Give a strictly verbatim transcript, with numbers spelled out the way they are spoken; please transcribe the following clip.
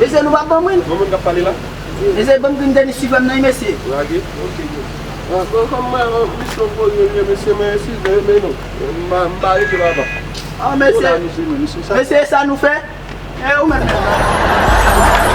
Mesye, nou pa ban mwen. Bon, moun k ap pale la? Mesye, ban m grin tenis ti frè m nan, mesye. Lage. Ah, bon, kòm mwen, misyon poze, mesye, mwen size, men non. M pa, m pa rete, papa. Ah, mesye. Mesye, sa nou fè? E ou menm, menm.